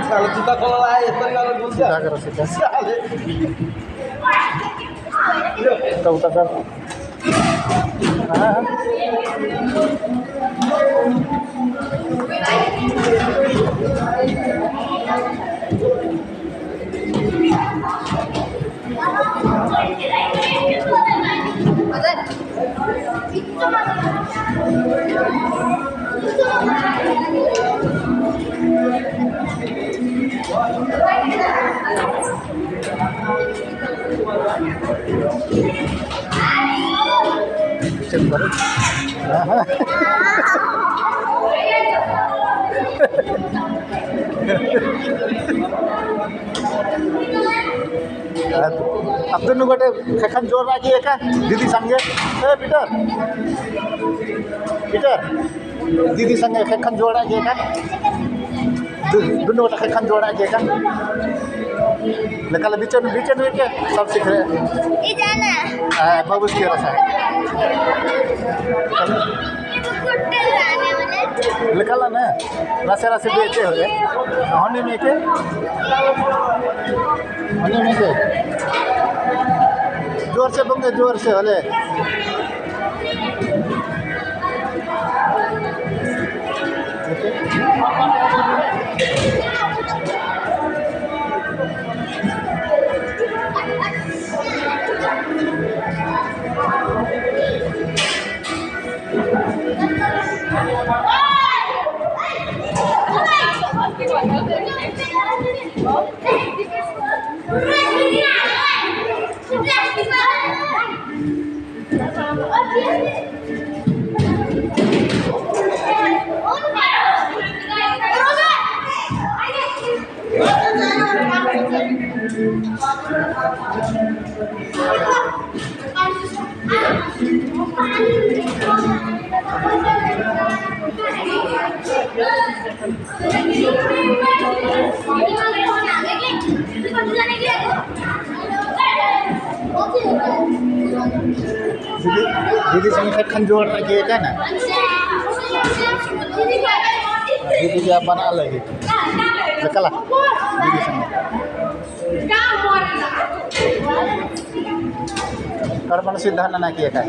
साले जूता खोला है इतना ना सीधा करो सीधा तो उतर कर। हाँ अब दोनों गोटे खेखान जोर राखी एका दीदी संगे। ए पीटर पीटर दीदी संगे खेखान जोर राखी एका दोनों गोटे खेखान जोर राखी एका लेकिन बीचन बीचन में के सब सीख रहे ये जाना हां बाबू की रसा है निकल ना रसे रसे बेचे हो होने में के होने में के जोर से बोंगे जोर से होले। दीदी दीदी संग खेखान जोर राखी एका ना दीदी के आप बना लेगी निकला दीदी संग कर्मण सिद्धांत ना किया का